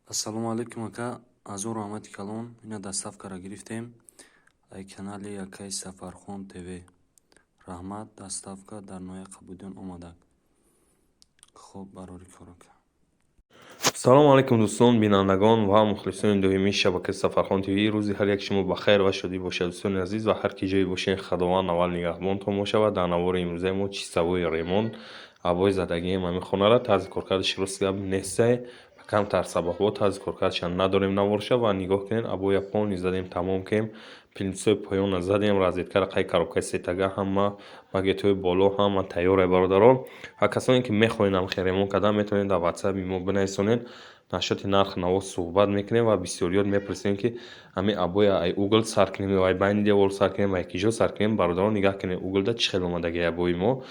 Ассалому алайкум, ака, азор раҳмати калон. Ина доставкаро гирифтем ай канали акаи Сафархон ТВ. Раҳмат, доставка дар ноҳияи Қабудиён омадак. Хоб, барори кор, ака. Салому алайкум, дӯстон, бинандагон ва мухлисони доимии шабакаи Сафархон ТВ. Рӯзи ҳар як шумо ба хайр ва шодӣ бошад, дӯстони азиз, ва ҳар ки ҷое бошед, Худованд аввал нигаҳбонтон бошад. Ва дар навори имрӯзаи мо чистовой ремонт обои задагием ҳамин хонара. Тарзи коркардаш, рост гап, нестай, камтар сабабҳо тарзи коркардашам надорем наворша. Ва нигоҳ кунед, обоя полный задем, тамом кунем, плинтусҳои поёнро задем, розеткара қай коробкаи сетага, ҳама багетҳои боло ҳама тайёре, бародарон. Ва касоне ки мехоҳед ҳамхел ремонт кардан, метавонед дар ватсапи мо бинависонед, насчёти нархи наво суҳбат мекунем. Ва бисёриёт мепурсем, ки ҳамин обоя ай угол сар кунем ё ай байни девор сар кунем, ай киҷо сар кунем. Бародарон, нигоҳ кунед, уголда чӣ хел омадаги обои мо.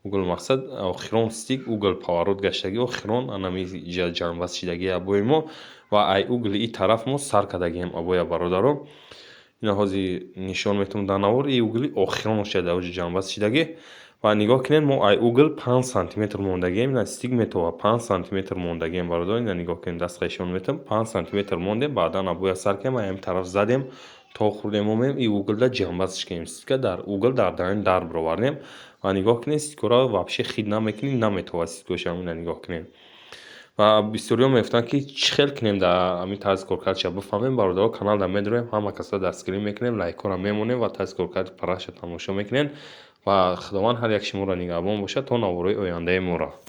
Угол мақсад охирон стик, угол поворот гаштаги, охирон анами ҷа ҷамъбаст шидаги обои мо. Ва ай угли и тараф мо сар кардагием обоя, бародарон. Ина ҳозир нишон метавонам дар навор, и угли охирон шуда, оҷа ҷамъбаст шидагӣ. Ва нигоҳ кунед, мо ай угол 5 сантиметр мондагием. Ина стик метова, 5 сантиметр мондагием, бародарон. Ина нигоҳ кунед, даст нишон метавам, 5 сантиметр мондем. Баъдан обоя сар кардем, ай ҳамин тараф задем, то хӯрдем, омем, и уголда ҷамъбастш кардем, стика дар угол дар даруни дар бировардем. Ва нигоҳ кунед, стикора вообще хит намекунӣ, наметовад стикошам. Ина нигоҳ кунед. Ва бисёриҳо мегуфтанд, ки чӣ хел кунем, дар ҳамин тарзи коркардша бифаҳмем. Бародарон, каналда медароем, ҳама касро дастгирӣ мекунем, лайкҳоро мемонем ва тарзи коркарди параша тамошо мекунем. Ва Худованд ҳар як шуморо нигаҳбон бошад то наворҳои ояндаи моро.